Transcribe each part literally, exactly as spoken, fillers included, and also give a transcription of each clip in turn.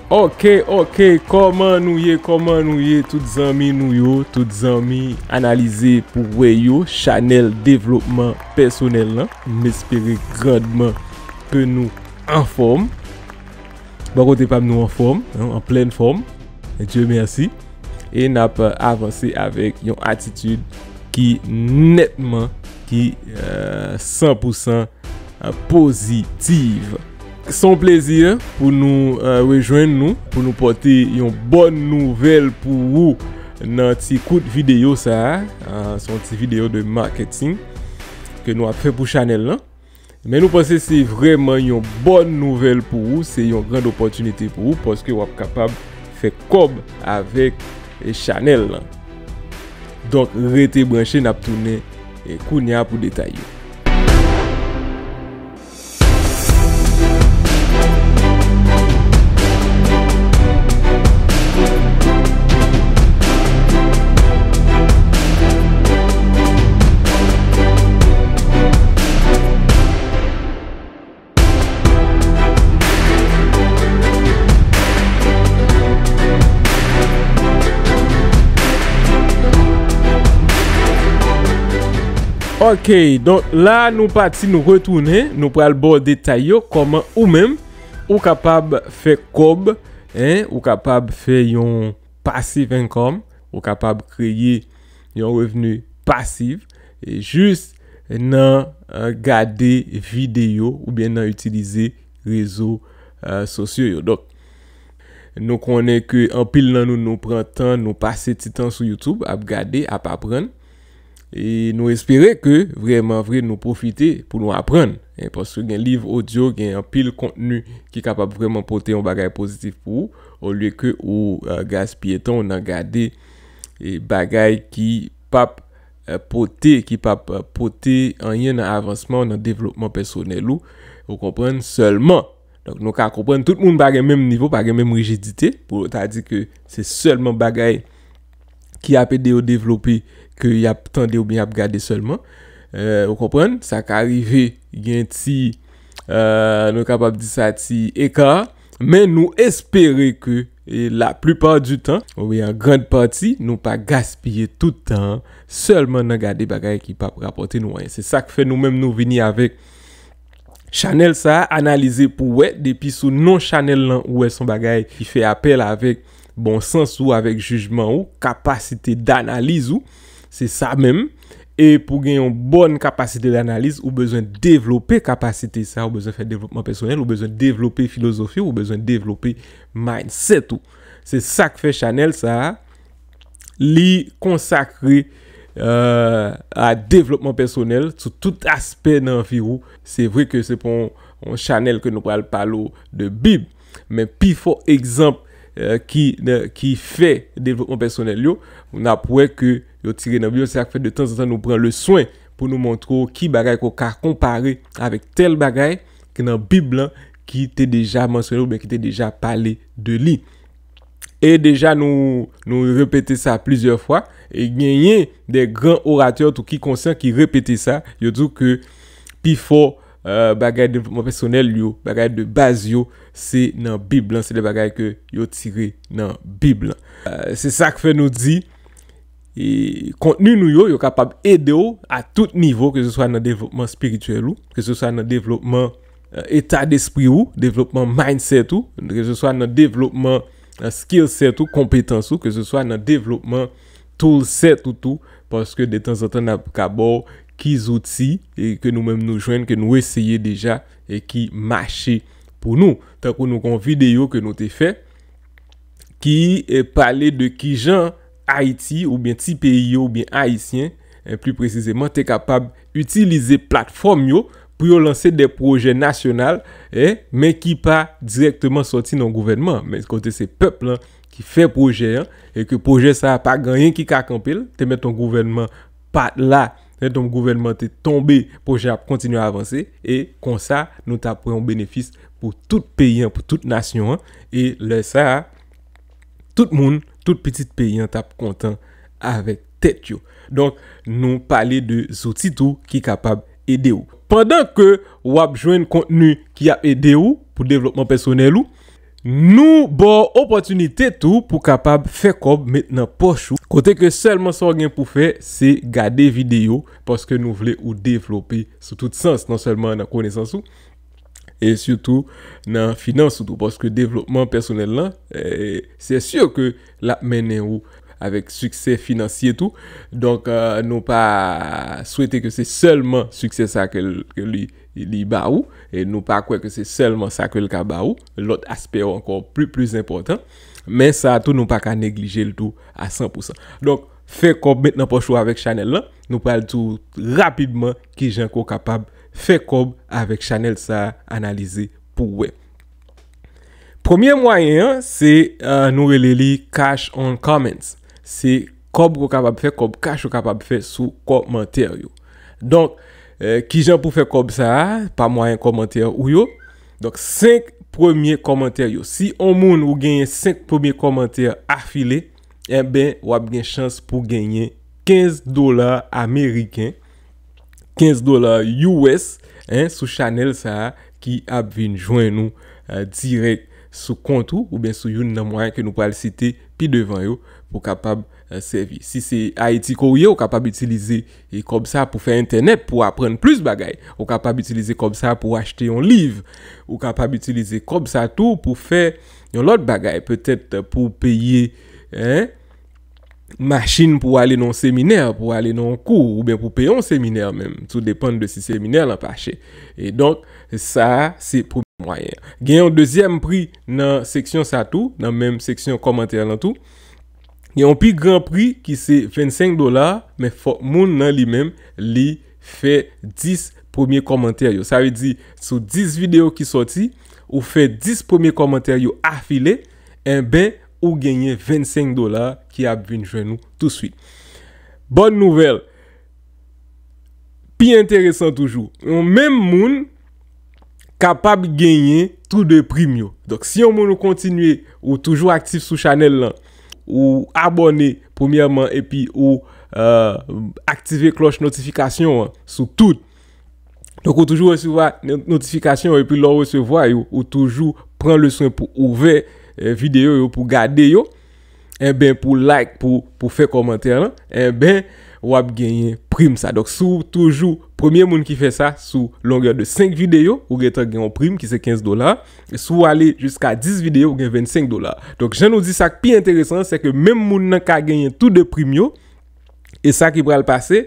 Ok, ok, kòman nou ye, kòman nou ye, tout zanmi nou yo, tout zanmi analize pou wè yo, chanèl devlopman pèsonèl lan. M espere grandman ke nou anfòm. Bò kote pa m, nou anfòm, an plèn fòm. Dieu merci. E n ap avanse avèk yon atitid ki nètman, ki, euh, san pou san, euh, pozitiv. Se yon plezi pou nou, euh, rejwenn nou, pou nou pote yon bòn nouvèl pou ou nan ti kout videyo sa a. Euh, se yon ti videyo de marketing ke nou ap fè pou chanèl lan. Men nou panse se vrèman yon bòn nouvèl pou ou, se yon grand opòtinite pou ou, paske w ap kapab fè kòb avèk, e, chanèl lan. Donk, rete branche, n ap tounen, e, kounye a pou detay yo. Ok, donk la nou pati, nou retounen, nou pral ba w detay yo, kòman ou menm ou kapab fè kòb, en, ou kapab fè yon passive income, ou kapab kreye yon revni pasif, e jis nan, eh, gade videyo oubyen nan itilize rezo, eh, sosyo yo. Donk, nou konnen ke anpil nan nou, nou pran tan, nou pase ti tan sou YouTube, ap gade, ap aprann. E nou espere ke vrèman vre nou pwofite pou nou aprann. E paske gen liv odyo, gen anpil kontni ki kapab vrèman pote yon bagay pozitif pou ou, olye ke ou, eh, gaspiye tan w nan gade, e, bagay ki p ap, eh, pote, ki p ap, eh, pote anyen nan avansman w, nan devlopman pèsonèl ou. Ou konprann? Sèlman. Donk, nou ka konprann tout moun pa gen menm nivo, pa gen menm rijidite, pou ta di ke se sèlman bagay ki ap ede yo devlope ke y ap tande oubyen y ap gade sèlman. Eh, ou konprann? Sa ka rive gen ti, eh, nou kapab di sa, ti eka, men nou espere ke, e, la plipa di tan, oubyen an grand pati, nou pa gaspiye tout tan an sèlman nan gade bagay ki p ap rapòte nou anyen. Se sa k fè nou menm nou vini avèk chanèl sa a, analize pou wè, depi sou non chanèl lan, ou wè se yon bagay ki fè apèl avèk bon sans ou, avèk jijman ou, kapasite danaliz ou, se sa menm. E pou gen yon bòn kapasite danaliz, ou bezwen devlope kapasite sa, ou bezwen fè devlopman pèsonèl, ou bezwen devlope filozofi, ou bezwen devlope mindset ou. Se sa k fè chanèl sa a, li konsakre, euh, a devlopman pèsonèl sou tout aspè nan vi ou. Se vre ke se pa yon, yon chanèl ke nou pral pale w de Bib, men pifò egzanp, euh, ki, ki fè devlopman pèsonèl yo, n ap wè ke yo tire nan Bib. Se sa k fè de tanzantan nou pran le swen pou nou montre w ki bagay ke w ka konpare avèk tèl bagay ki nan Bib lan, ki te deja mansyone oubyen ki te deja pale de li. E deja nou, nou repete sa plizyè fwa. E genyen de gran oratè tou ki konsyan, ki repete sa. Yo di w ke pifò, euh, bagay devlopman pèsonèl yo, bagay de baz yo, se nan Bib lan, se de bagay ke yo tire nan Bib lan. Euh, se sa k fè nou di, e kontni nou yo, yo kapab ede w a tout nivo, ke se swa nan devlopman espirityèl ou, ke se swa nan devlopman, eh, eta despri ou, devlopman mindset ou, ke se swa nan devlopman, eh, skill set ou, konpetans ou, ke se swa nan devlopman tool set ou tou, paske de tanzantan n ap ka ba w ki zouti, e ke nou menm nou jwenn, ke nou eseye deja, e ki mache pou nou. Tankou nou gen yon videyo ke nou te fè, ki, eh, pale de kijan Ayiti oubyen ti peyi yo oubyen Ayisyen, eh, pli presizeman, te kapab itilize platfòm yo pou yo lanse de pwojè nasyonal, eh, men ki pa dirèkteman sòti nan gouvènman, men kote se pèp lan ki fè pwojè an, e ke pwojè sa a pa gen anyen ki ka kanpe l, te mèt yon gouvènman pa t la, lè yon gouvènman te tonbe, pwojè ap kontinye avanse, e konsa, nou t ap pran yon benefis pou tout peyi an, pou tout nasyon an, e lè sa a, tout moun, tout pitit peyi an t ap kontan avèk tèt yo. Donk, nou pale de zouti tou ki kapab ede w. Pandan ke w ap jwenn kontni ki ap ede w pou devlopman pèsonèl ou, Nou ba w opòtinite tou pou kapab fè kòb met nan pòch ou, kote ke sèlman sa w gen pou fè, se gade videyo, paske nou vle ou devlope sou tout sans, non sèlman nan konesans ou, e sitou nan finans ou tou, paske devlopman pèsonèl lan, eh, se si ke l ap mennen ou avèk siksè finansye tou. Donk, eh, nou pa swete ke se sèlman siksè sa ke l, ke li, li ba ou, e nou pa kwè ke se sèlman sa ke l ka ba ou. Lòt aspè yo ankò pli, pli enpòtan. Men sa tou, nou pa ka neglije l tou a san pou san. Donk, fè kòb met nan pòch ou avèk chanèl lan. Nou pral di w rapidman kijan ke w kapab fè kòb avèk chanèl sa a, analize pou w wè. Premye mwayen an, se, eh, nou rele li Cash on Comments. Se kòb ou kapab fè, kòb cash ou kapab fè sou kòmantè yo. Donk, eh, kijan pou fè kòb sa a? Pa mwayen kòmantè ou yo. Donk, senk premye kòmantè yo. Si on moun ou genyen senk premye kòmantè afile, enben, w ap gen chans pou genyen kenz dola ameriken, kenz dola U S, en, sou chanèl sa a ki ap vin jwenn ou, eh, dirèk sou kont ou, oubyen sou youn nan mwayen ke nou pral site pi devan yo pou kapab, eh, sèvi. Si se Ayiti ke w ye, ou kapab itilize, e, kòb sa pou fè entènèt, pou aprann plis bagay. Ou kapab itilize kòb sa pou achte yon liv. Ou kapab itilize kòb sa tou pou fè yon lòt bagay, petèt pou peye, en, machin pou ale nan yon seminè, pou ale nan yon kou, oubyen pou peye yon seminè menm. Tou depann de si seminè lan pa chè. E donk, sa a, se premye mwayen. Gen yon dezyèm pri nan seksyon sa tou, nan menm seksyon kòmantè lan tou. Gen yon pi gran pri ki se vennsenk dola, men fòk moun nan li menm, li fè dis premye kòmantè yo. Sa vle di, sou dis videyo ki sòti, ou fè dis premye kòmantè yo afile, enben, ou genyen vennsenk dola ki ap vin jwenn ou touswit. Bòn nouvèl, pi enteresan toujou, yon menm moun kapab genyen tou de prim yo. Donk, si yon moun ou kontinye, ou toujou aktif sou chanèl lan, ou abòne premyèman, epi ou, eh, aktive klòch notifikasyon an sou tout. Donk, ou toujou resevwa no-, notifikasyon, epi lè w resevwa yo, ou toujou pran le swen pou ouvè, eh, videyo yo, pou gade yo, enben, pou like, pou, pou fè kòmantè lan, enben, w ap genyen prim sa. Donk, si w toujou premye moun ki fè sa sou longè de senk videyo, ou gentan gen yon prim ki se kenz dola. E si w ale jiska dis videyo, ou gen vennsenk dola. Donk, jan nou di, sa k pi enteresan, se ke menm moun nan ka genyen tou de prim yo. E sa ki pral pase,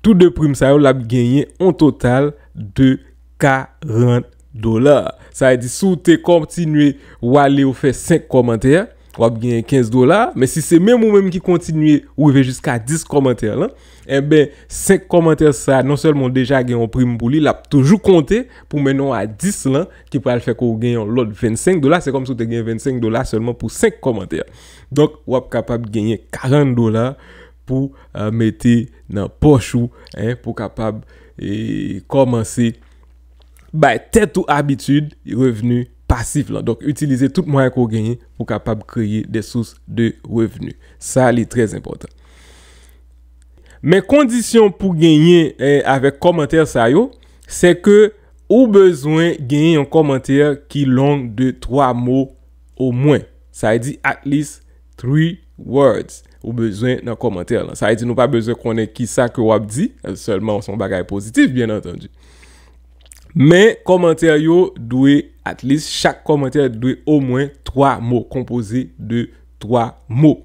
tou de prim sa yo, l ap genyen on total de karant dola. Sa vle di, si w te kontinye w ale ou fè senk kòmantè, w ap genyen kenz dola. Men si se menm ou menm ki kontinye ou rive jiska dis kòmantè lan, enben, senk kòmantè sa, non sèlman w deja gen yon prim pou li, l ap toujou konte pou mennen w a dis lan, ki pral fè ke w gen yon lòt vennsenk dola. Se kòmsi w te gen vennsenk dola sèlman pou senk kòmantè. Donk, w ap kapab genyen karant dola pou, eh, mete nan pòch ou, en, pou kapab, eh, kòmanse bay tèt ou abitid revni pasif lan. Donk, itilize tout mwayen ke w genyen pou kapab kreye de sous de revni. Sa, li trè enpòtan. Men kondisyon pou genyen, eh, avèk kòmantè sa yo, se ke ou bezwen genyen yon kòmantè ki long de twa mo omwen. Sa vle di at least three words. Ou bezwen nan kòmantè lan. Sa vle di nou pa bezwen konnen ki sa ke w ap di, sèlman se yon bagay pozitif, byen antandi. Men kòmantè yo dwe, at least, chak kòmantè dwe omwen twa mo, konpoze de twa mo.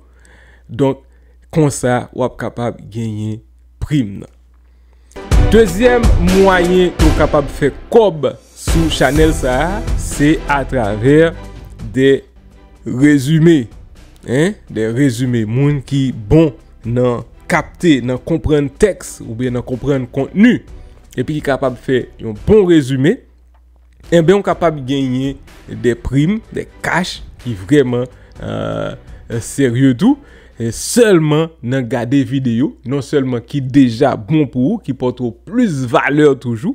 Donk, konsa, w ap kapab genyen prim nan. Dezyèm mwayen ke w kapab fè kòb sou chanèl sa a, se atravè de rezime. En, de rezime. Moun ki bon nan kapte, nan konprann tèks oubyen nan konprann kontni, epi ki kapab fè yon bon rezime, enben, w kapab genyen de prim, de kach ki vrèman, eh, serye tou. E sèlman nan gade videyo, non sèlman ki deja bon pou ou, ki pote w plis valè toujou,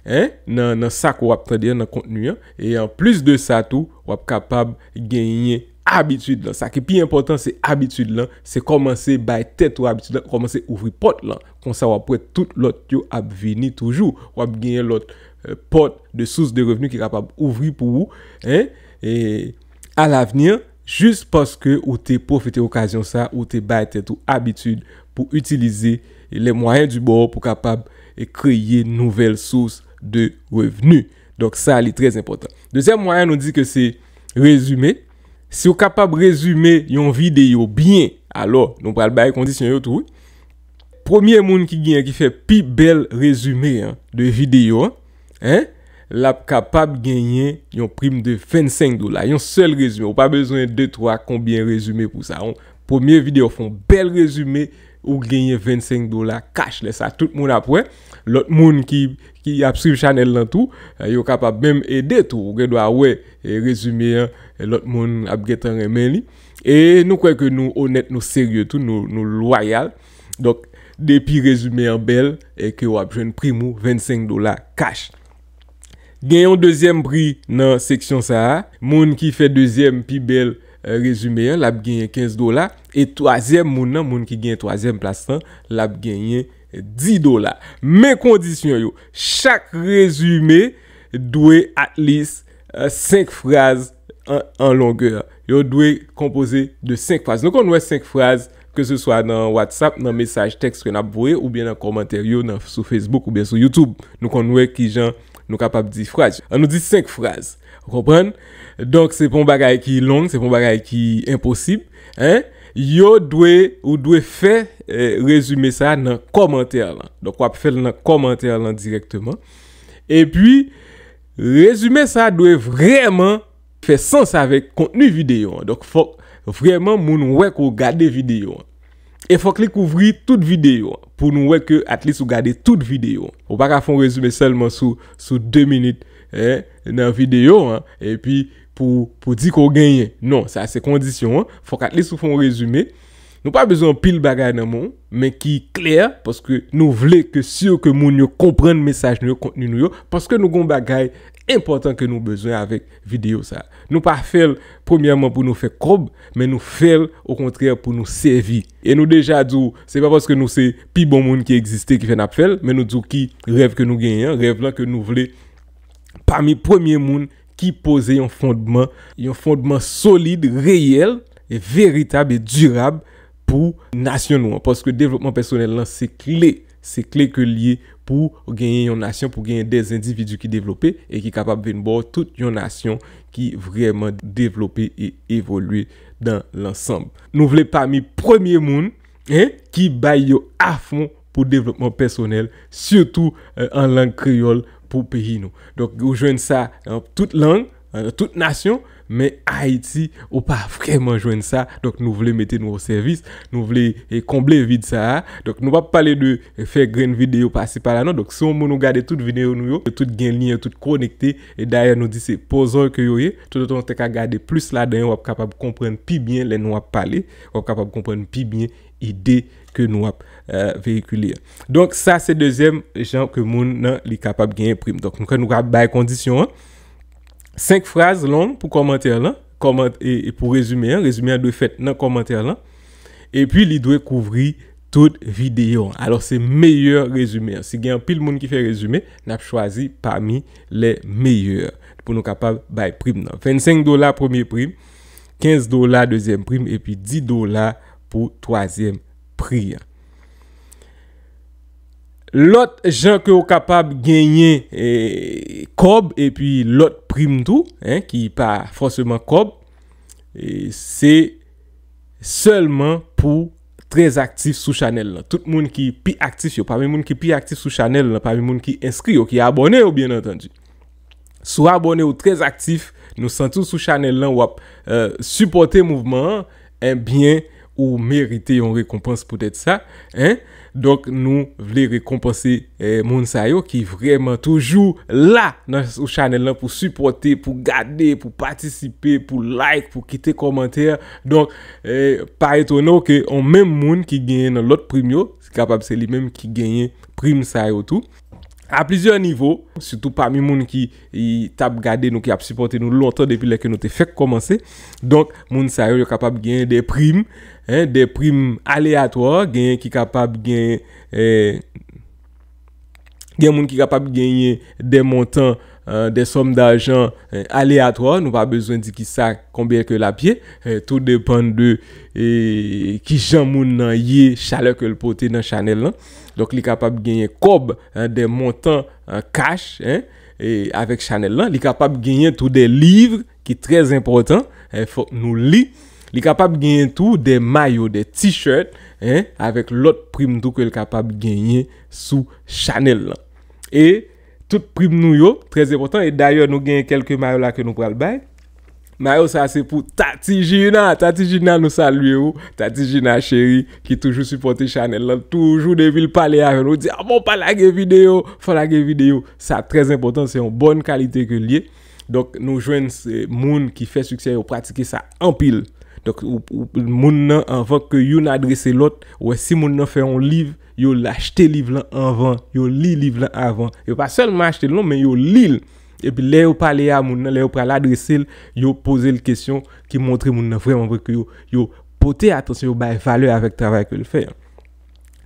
en, nan, nan sa ke w ap tande an, nan kontni an. E anplis de sa tou, w ap kapab genyen abitid lan. Sa ki pi enpòtan, se abitid lan. Se kòmanse bay tèt ou abitid lan, kòmanse ouvri pòt lan. Konsa, w ap wè tout lòt yo ap vini toujou. W ap genyen lòt, eh, pòt de sous de revni ki kapab ouvri pou ou, en. E alavni, jis paske ou te pwofite okazyon sa, ou te bay tèt ou abitid pou itilize les moyens du bord pou kapab, e, kreye nouvèl sous de revni. Donk sa, li trè enpòtan. Dezyèm mwayen, nou di ke se rezime. Si w kapab rezime yon videyo byen, alò, nou pral bay kondisyon yo tou, wi. Premye moun ki genyen ki fè pi bèl rezime an, de videyo an, en, l ap kapab genyen yon prim de vennsenk dola. Yon sèl rezime. Ou pa bezwen de, twa, konbyen rezime pou sa. Yon premye videyo, fè yon bèl rezime, ou genyen vennsenk dola cash. Lè sa, tout moun ap wè. Lòt moun ki, ki ap swiv chanèl lan tou, eh, yo kapab menm ede tou. Ou gen dwa wè, eh, rezime an, eh, lòt moun ap gentan renmen li. E nou kwè ke nou onèt, nou serye tou, nou, nou lwayal. Donk, depi rezime an bèl, e ke w ap jwenn prim ou vennsenk dola cash. Gen yon dezyèm pri nan seksyon sa a. Moun ki fè dezyèm pi bèl, eh, rezime an, l ap genyen kenz dola. E twazyèm moun nan, moun ki genyen twazyèm plas lan, l ap genyen dis dola. Men kondisyon yo, chak rezime dwe at least, eh, senk fraz an, an longè. Yo dwe konpoze de senk fraz. Nou konn wè senk fraz, ke se swa nan WhatsApp, nan mesaj tèks ke n ap voye, oubyen nan kòmantè yo nan, sou Facebook oubyen sou YouTube. Nou konn wè kijan nou kapab di fraz. An nou di senk fraz. Ou konprann? Donk, se pa yon bagay ki long, se pa yon bagay ki enposib. En? Yo dwe, ou dwe fè, eh, rezime sa nan kòmantè lan. Donk, w ap fè l nan kòmantè lan dirèkteman. Epi, rezime sa dwe vrèman fè sans avèk kontni videyo an. Donk, fòk vrèman moun wè ke w gade videyo an. E fòk li kouvri tout videyo an, pou nou wè ke at least ou gade tout videyo an. Ou pa ka fè yon rezime sèlman sou, sou de minit, en, nan videyo an, epi pou, pou di ke w genyen. Non, sa se kondisyon an. Fòk at least ou fè yon rezime. Nou pa bezwen anpil bagay nan men w, men ki klè, paske nou vle ke si ke moun yo konprann mesaj nou yo, kontni nou yo, paske nou gon bagay enpòtan ke nou bezwen avèk videyo sa. Nou pa fè l premyèman pou nou fè kòb, men nou fè l okontrè pou nou sèvi. E nou deja di w, se pa paske nou se pi bon moun ki egziste ki fè n ap fè l, men nou di w ki rèv ke nou genyen an, rèv lan ke nou vle pami premye moun ki poze yon fondman, yon fondman solid, reyèl, e veritab e dirab pou nasyon nou an. Paske devlopman pèsonèl lan se kle, se kle ke l ye pou genyen yon nasyon, pou genyen de endividi ki devlope e ki kapab vin ba w tout yon nasyon ki vrèman devlope e evolye dan lansanm. Nou vle pami premye moun, en, ki bay yo afon pou devlopman pèsonèl, sitou, eh, an lang kreyòl pou peyi nou. Donk, ou jwenn sa nan tout lang, nan tout nasyon, men Ayiti, ou pa vrèman jwenn sa. Donk, nou vle mete nou o sèvis, nou vle, eh, konble vid sa a. Donk, nou p ap pale de, eh, fè grenn videyo pase pala, non. Donk, si yon moun ou gade tout videyo nou yo, yo tout gen lyen, yo tout konekte. E dayè, nou di se puzzle ke yo ye. Toutotan w te ka gade plis ladan yo, w ap kapab konprann pi byen lè nou ap pale. W ap kapab konprann pi byen ide ke nou ap, eh, veyikile a. Donk, sa se dezyèm jan ke moun nan li kapab genyen prim. Donk, nou, nou ka bay kondisyon an. Senk fraz long pou kòmantè lan, kòman-, e, e pou rezime an. Rezime an dwe fèt nan kòmantè lan. Epi, li dwe kouvri tout videyo an. Alò, se meyè rezime an. Si gen anpil moun ki fè rezime, n ap chwazi pami les meilleurs pou nou kapab bay prim nan. Vennsenk dola premye prim, kenz dola dezyèm prim, epi dis dola pou twazyèm pri an. Lòt jan ke w kapab genyen, eh, kòb epi lòt prim tou, en, ki pa fòseman kòb, eh, se sèlman pou trè aktif sou chanèl lan. Tout moun ki pi aktif yo, pami moun ki pi aktif sou chanèl lan, pami moun ki enskri yo, ki abòne yo, byen antandi. Si w abòne, ou trè aktif, nou santi w sou chanèl lan, w ap, eh, sipòte mouvman an, ebyen, ou merite yon rekonpans poutèt sa, en. Donk, nou vle rekonpanse, eh, moun sa yo ki vrèman toujou la nan, sou chanèl lan pou sipòte, pou gade, pou patisipe, pou like, pou kite kòmantè. Donk, eh, pa etone w ke yon menm moun ki genyen nan lòt prim yo, se kapab se li menm ki genyen prim sa yo tou. A plizyè nivo, sitou pami moun ki, i, t ap gade nou, ki ap sipòte nou lontan depi lè ke nou te fèk kòmanse. Donk, moun sa yo, yo kapab genyen de prim, en, de prim aleyatwa, genyen ki kapab genyen, eh, gen moun ki kapab genyen de montan, euh, des sommes d'argent, euh, aléatoires. Nou pa bezwen di ki sa, konbyen ke l ap ye. Euh, tout depann de, euh, ki jan moun nan ye, chalè ke l pote nan chanèl lan. Donk, li kapab genyen kòb, euh, des montants, euh, cash, hein, e avèk chanèl lan. Li kapab genyen tou de liv ki trè enpòtan, euh, fòk nou li. Li kapab genyen tou de mayo, de t-shirt, hein, avèk lòt prim tou ke l kapab genyen sou chanèl lan. E tout prim nou yo, trè enpòtan, e dayè nou genyen kèlke mayo la ke nou pral bay. Mayo sa se pou Tati Gina. Tati Gina, nou salye ou. Tati Gina cheri, ki toujou sipòte chanèl lan. Toujou depi l pale avè nou, di, "Ah bon, pa lage videyo, fò lage videyo." Sa trè enpòtan, se yon bòn kalite ke l ye. Donk, nou jwenn se moun ki fè siksè, yo pratike sa anpil. Donk, ou, ou, moun nan, anvan ke youn adrese lòt, ou wè si moun nan fè yon liv, yo l achte liv lan anvan, yo li liv lan avan. Yo pa sèlman achte l non, men yo li l. Epi lè yo pale a moun nan, lè yo pral adrese l, yo poze l kesyon ki montre moun nan vrèman vre ke yo, yo pote atansyon, yo bay valè avèk travay ke l fè an.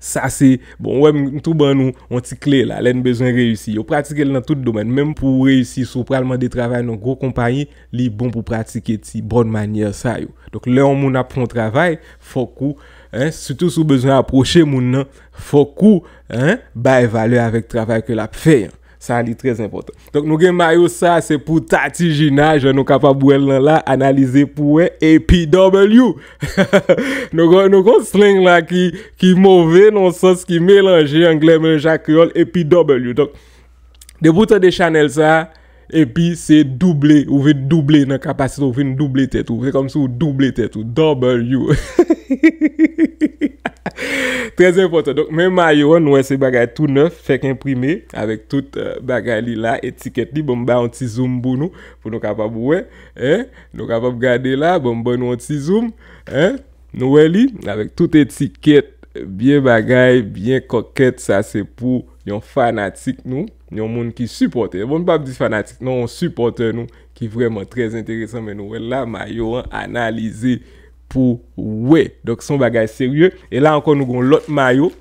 Sa se, bon, ou wè m tou ban nou yon ti kle la, lè n bezwen reyisi. Yo pratike l nan tout domèn. Menm pou w reyisi, si w pral mande travay nan gwo konpayi, li bon pou pratike ti bòn manyè sa yo. Donk, lè yon moun ap fè yon travay, fòk ou, hein, sitou si w bezwen apwoche moun nan, fòk ou, hein, bay valè avèk travay ke l ap fè an. Sa li trè enpòtan. Donk, nou gen mayo sa, se pou Tati Gina, jan nou kapab wè l nan la, analize pou wè, A P W. Nou gon, nou gon slang la ki, ki move, nan sans ki melanje, anglè melanje ak kreyòl, A P W. Donk, depi w tande chanèl sa, epi se double, ou vin double nan kapasite, ou vin double tèt ou. Se kòmsi ou double tèt ou. W. Trè enpòtan. Donk, men mayo an, nou wè se bagay tou nèf, fèk enprime, avèk tout, euh, bagay li la, etikèt li. Bon, m ba yon ti zoom pou nou, pou nou kapab wè, hein? Nou kapab gade la, bon, m ban nou yon ti zoom, hein? Nou wè li, avèk tout etikèt, byen bagay, byen kòkèt, sa se pou yon fanatik nou, yon moun ki sipòte. Bon, m p ap di fanatik, non, yon sipòtè nou, ki vrèman trè enteresan, men nou wè l la, mayo an analize pou wè. Donk, se yon bagay serye. E la ankò, nou gon lòt mayo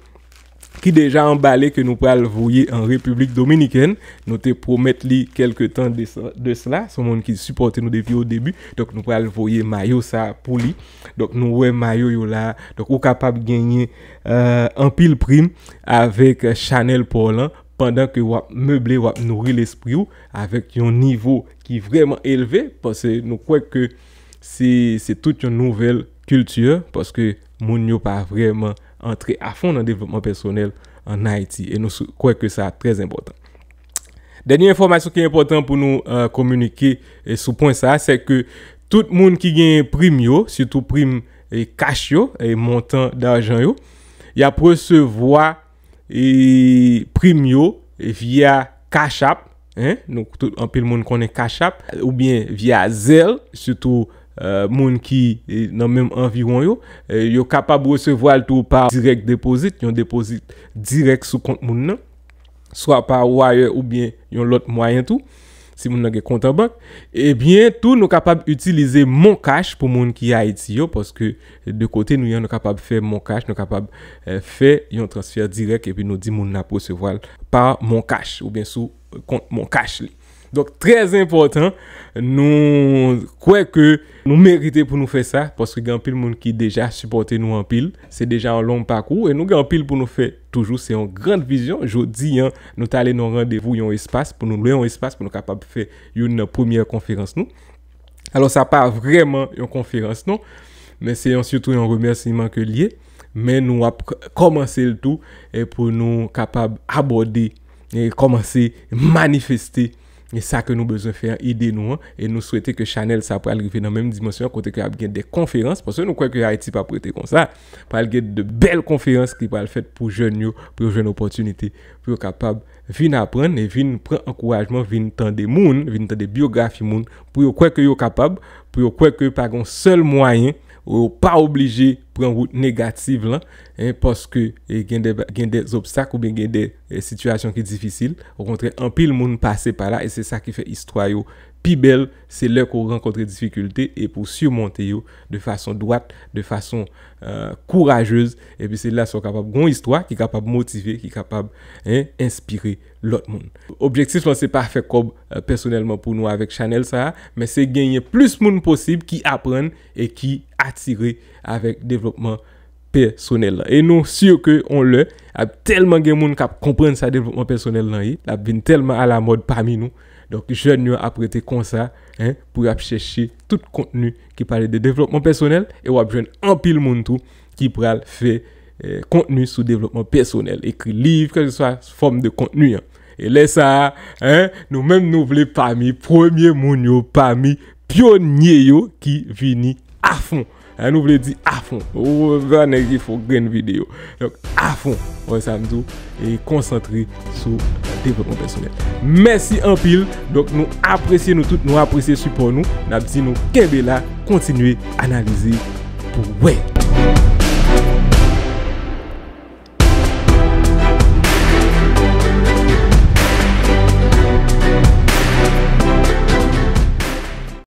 ki deja anbale ke nou pral voye an Repiblik Dominikèn. Nou te pwomèt li kèlke tan de sa, de sela. Se yon moun ki sipòte nou depi o debi. Donk, nou pral voye mayo sa pou li. Donk, nou wè mayo yo la. Donk, ou kapab genyen, euh, anpil prim avèk chanèl pa w lan, pandan ke w ap meble, w ap nouri lespri w avèk yon nivo ki vrèman elve, paske nou kwè ke se, se tout yon nouvèl kilti, paske moun yo pa vrèman antre afon nan devlopman pèsonèl ann Ayiti, e nou sou-, kwè ke sa trè enpòtan. Dènye enfòmasyon ki enpòtan pou nou, euh, kominike, e sou pwen sa, se ke tout moun ki genyen prim yo, sitou prim, e kach yo, e montan dajan yo, y ap resevwa, e prim yo via Cash App, hein? Nou tout, anpil moun konnen Cash App, oubyen via Zelle, sitou, euh, moun ki, e, nan menm anviwon yo, e, yo kapab resevwa l tou pa direct deposit, yon depozit dirèk sou kont moun nan, swa pa wire oubyen yon lòt mwayen tou, si moun nan gen kont an bank. Ebyen, tou, nou kapab itilize Mon Cash pou moun ki Ayiti yo, paske de kote nou ye, nou kapab fè Mon Cash, nou kapab, eh, fè yon transfè dirèk, epi nou di moun nan ap resevwa l pa Mon Cash, oubyen sou kont Mon Cash li. Donk, trè enpòtan, nou kwè ke nou merite pou nou fè sa, paske gen anpil moun ki deja sipòte nou anpil. Se deja yon long pakou, e nou gen anpil pou nou fè toujou. Se yon grand vizyon. Jodi an, nou t ale nan yon randevou, yon espas, pou nou lwe yon espas, pou nou kapab fè youn nan premyè konferans nou. Alò, sa pa vrèman yon konferans, non, men se yon, sitou yon remèsiman ke l ye. Men nou ap k-, kòmanse l tou, e pou nou kapab abòde, e kòmanse manifeste, e sa ke nou bezwen fè an, ide nou an, e nou swete ke chanèl sa pral rive nan menm dimansyon an, kote ke ap gen de konferans, paske nou kwè ke Ayiti p ap rete konsa. Pral gen de bèl konferans ki pral fèt pou jèn yo, pou yo jwenn opòtinite, pou yo kapab vin aprann e vin pran ankourajman, vin tande moun, vin tande byografi moun, pou yo kwè ke yo kapab, pou yo kwè ke pa gen sèl mwayen, ou yo pa oblije pran wout negatif lan, en, paske e, gen de, gen de obstak oubyen gen de e, sitiyasyon ki difisil. Okontrè, anpil moun pase pa la e se sa ki fè istwa yo pi bèl. Se lè ke w rankontre difikilte e pou simonte yo de fason dwat, de fason e, kourajez. Epi se la sa w kapab gen yon istwa ki kapab motive, ki kapab en, enspire lòt moun. Objektif lan se pa fè kòb e, pèsonèlman pou nou avèk chanèl sa a, men se genyen plis moun posib ki aprann e ki atire avèk devlopman pèsonèl lan. E nou si ke on lè ap tèlman gen moun k ap konprann sa devlopman pèsonèl lan ye, l ap vin tèlman alamòd pami nou. Donk jèn yo ap rete konsa, en, pou y ap chèche tout kontni ki pale de devlopman pèsonèl e w ap jwenn anpil moun tou ki pral fè e, kontni sou devlopman pèsonèl, ekri liv, kèlkeswa fòm de kontni an. E lè sa a, en, nou menm nou vle pami premye moun yo, pami pyonye yo ki vini afon. En, nou vle di afon. Ou pa nèg ki fè grenn videyo. Donk, afon. Wè sa m di w, e konsantre sou devlopman pèsonèl. Mèsi anpil. Donk, nou apresye nou tout, nou apresye sipò nou. N ap di nou kenbe la, kontinye analize pou wè.